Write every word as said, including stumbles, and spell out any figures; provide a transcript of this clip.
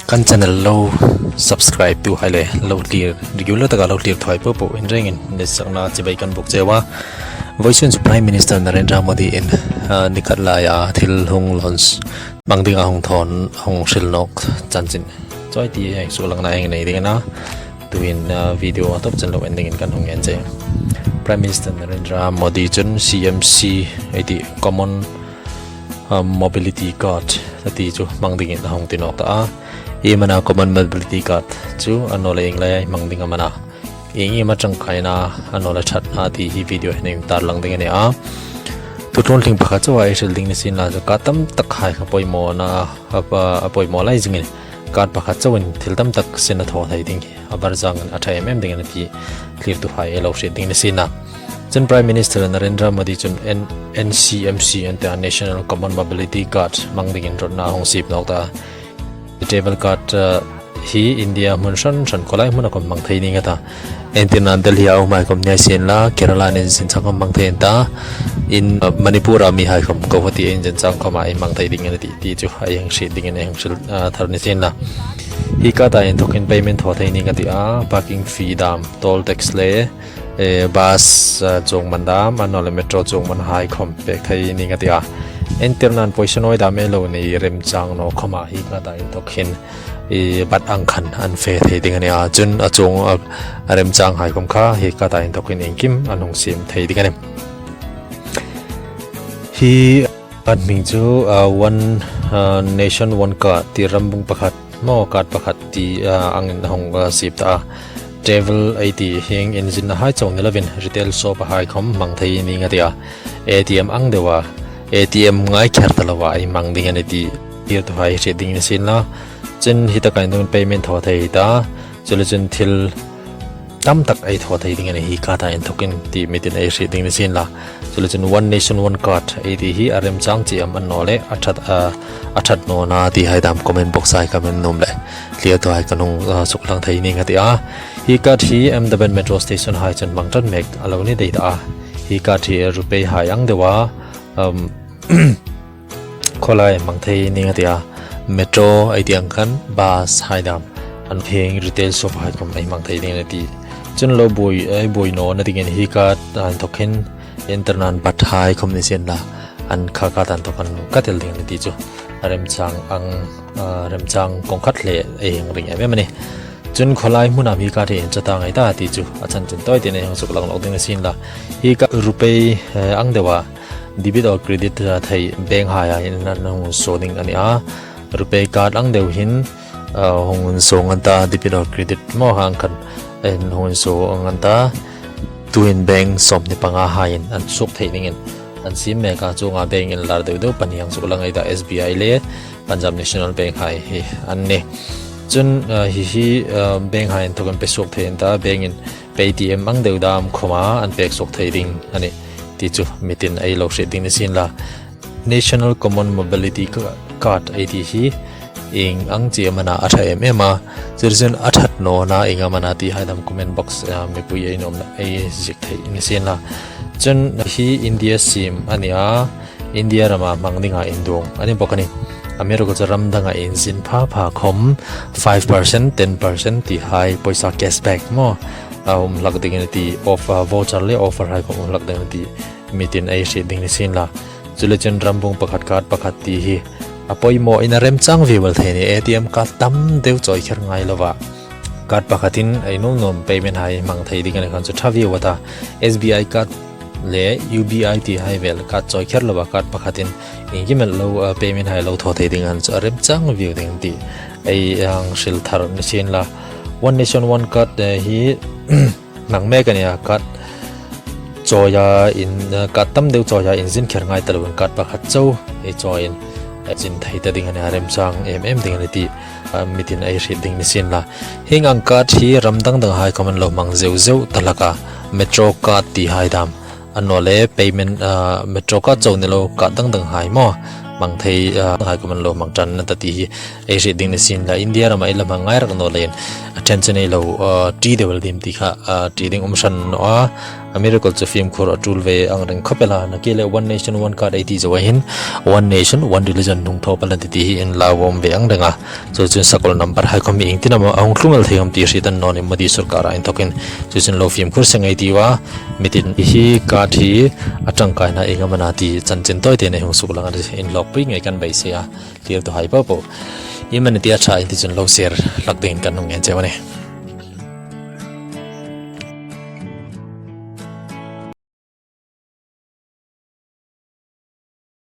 Kan channel lo subscribe tu hai le lo clear, regular taka lo clear thei po po in rengin ngai sakna chibai kan buk cheu a. Voisun chu Prime Minister Narendra Modi in, ah, ni khat laia thil hung launch hmang dinga hung thawn hung hril nawk chanchin chawiti ei suklang na ei nei ding a nih. Tuin, ah, video a tawp chen lo en dingin kan hung ngen che. Prime Minister Narendra Modi chun C M C ei ti Common, ah, Mobility Card a ti chu hmang dingin a hung ti nawk ta a. Iem a na Common Mobility Card chu, annawleh ieng lai hmang ding am a na, ieng iem a ṭangkaina, annawleh ṭhatna ti hi video hin ei tarlang ding a nih a. Thu tluontling pakhat chauh ei hril ding ni sien la chu, card tam tak hai kha poimawna, a, a, a poimaw lai zingin card pakhat chauhin thil tam tak sin a thaw thei ding hi a var zangin a ṭha em em ding a nih ti thlirtuhai ei lo hriet ding ni sien la. Chun Prime Minister Narendra Modi chun N-, N C M C an ti a, National Common Mobility Card hmang dingin rawtna a hung siem nawk ta. Travel card, uh, hi India hmun hran hran khawlai hmuna khawm hmang thei ni ngei ta. Entirnan Delhi-a um hai khawm ni sien la, Kerala-a inzin chang khawm hmang thei an ta. In, uh, Manipur-a mi hai khawm Guwahati inzin chang khawma ei hmang thei ding a nih ti, ti chu ei hang hriet dingin ei hang hril, uh, thar ni sien la. Hi card-a inthokin payment thaw thei ni ngei ti a, parking fee dam, toll tax le, eh, bus, uh, chuong man dam, annawleh metro chuong man hai khawm pek thei ni ngei ti a. Entirnan pawisa nawi dam ei lo nei remchang naw khawma hi card-a inthok hin, i, bat ang khan an fe thei ding a nih a. Chun a chuong a, a remchang hai khawm kha hi card-a inthokin iengkim an hung siem thei ding a nih. Hi card hming chu, ah, One, ah, Nation One Card ti, ram bung pakhat maw, card pakhat ti, ah, angin a hung, ah, siem ta a. Travel ei ti hieng inzinna hai chauh ni lovin retail shop-a hai khawm hmang thei ni ngei ti a. A T M ang deuha, A T M ngai kher ta loa ei hmang ding a nih ti thlirtuhai hriet ding ni sien la. Chun hi taka inthokin payment thaw thei ta. Chule chun thil tam tak ei thaw thei ding a nih hi card-a inthokin ti mitin ei hriet ding ni sien la. Chule chun One Nation One Card ei ti hi a remchang chie am annawleh a ṭhat, a, a ṭhat nawna ti hai dam comment box-a ei comment nuom le thlirtuhai kan hung, uh, suklang thei ni ngei ti a. Hi card hi Ahmedabad metro station hai chun hmang ṭan mek a lo ni dai ta a. Hi card hi RuPay hai ang deuha, um, khawlai hmang thei ni ngei ti a. Metro ei ti ang khan bus hai dam, an hieng retail shop hai khawm ei hmang thei ding a nih ti. Chun lo buoi, ei buoi nawna dingin hi card-a inthokin entirnan bat hai khawm ni sien la, an kha card-a inthok an cut el ding a nih ti chu a remchang ang, ah, remchang kawng khat le ei hang ring em em a nih. Chun khawlai hmuna hi card hi inchawk ta ngei ta ti chu a chanchin tawi tin ei hang suklang lawk ding ni sien la. Hi card RuPay, eh, ang deuha debit or credit, eh, thei bank haia hin an hung suo ding a nih a. RuPay card ang deuh hin, eh, hung insuo ngan ta, debit or credit maw hai khan, eh, hung insuo ngan ta. Tuhin bank sawmhni panga haiin an suok thei dingin an siem mek a, chuonga bank inlar deuh deuh pahni hang suklang ei ta, S B I le Punjab National Bank hai hi an nih. Chun, ah, hi hi, ah, bank hai inthokin pe suok thei an ta, bank-in Paytm ang deuh dam khawma an pek suok thei ding a nih ti chu mitin ei lo hriet ding ni sien la. National Common Mobility Ca-, Card ei ti hi ieng ang chie am a na, a ṭha em em a. Chuleiin a ṭhat nawna ieng am a na ti hai dam comment box, ah, mipui ei nuomna ei ziek thei ni sien la. Chun hi India siem a ni a, India rama hmang dinga induong a ni bawk a nih. Amiruokchu ram danga inzin pha pha khawm five percent, ten percent ti hai pawisa cashback maw a um hlak ding a nih ti, offer, voucher le offer hai khawm um hlak ding a nih ti mitin ei hriet ding ni sien la. Chuleiin ram bung pakhat card pakhat ti hi a poimaw in a remchang vieu el thei a nih. ATM card tam deu chawi kher ngai lova card pakhatin ei nuom nuom payment hai hmang thei ding a ni khan chu ṭha vieu a ta. SBI card le UPI ti hai vel card chawi kher lova card pakhatin iengkim el lo, uh, payment hai lo thaw thei ding a ni khan chu a remchang vieu ding ti ei hang hril thar ni sien la. One Nation One Card, uh, hi hmang mek a nih a, card chawia in, uh, card tam deu chawia inzin kher ngai ta lovin card pakhat chau ei chawiin, uh, zin thei ta ding a nih a, remchang em em ding a nih ti, uh, mitin ei hriet ding ni sien la. Hieng ang card hi ram dang dang hai khawm an lo hmang zeu zeu ta hlak a, Metro card ti hai dam, annawleh payment, uh, Metro card chau ni lo card dang dang hai maw hmang thei, uh, hai khawm an lo hmang ṭan a ta ti hi ei hriet ding ni sien la. India rama ei la hmang ngai rak naw leiin a ṭhen chen ei lo, uh, ṭi deu el dim ti kha, uh, ṭi ding um hran naw a. A miracle chu fimkhur a tul ve ang reng khawp el a, nakie le One Nation, One Card ei ti zo a hin, One Nation, One Religion hung thaw pal an ti ti hi inlau awm ve ang reng a. Chu chun sakol number hai khawm hi iengtin am a hung thlum el thei am ti hriet a ni naw ni, Modi sawrkar a inthawkin. Chu chun lo fimkhur seng ei tiu a, mitin hi card hi a tangkaina ieng am a na ti chanchin tawite nei hung suklang a ni, inhlawkpui ngei kan beisei a, thlirtuhai popo. Iemani tia ṭha in ti chun lo share hlak dingin kan hung ngen cheu a nih.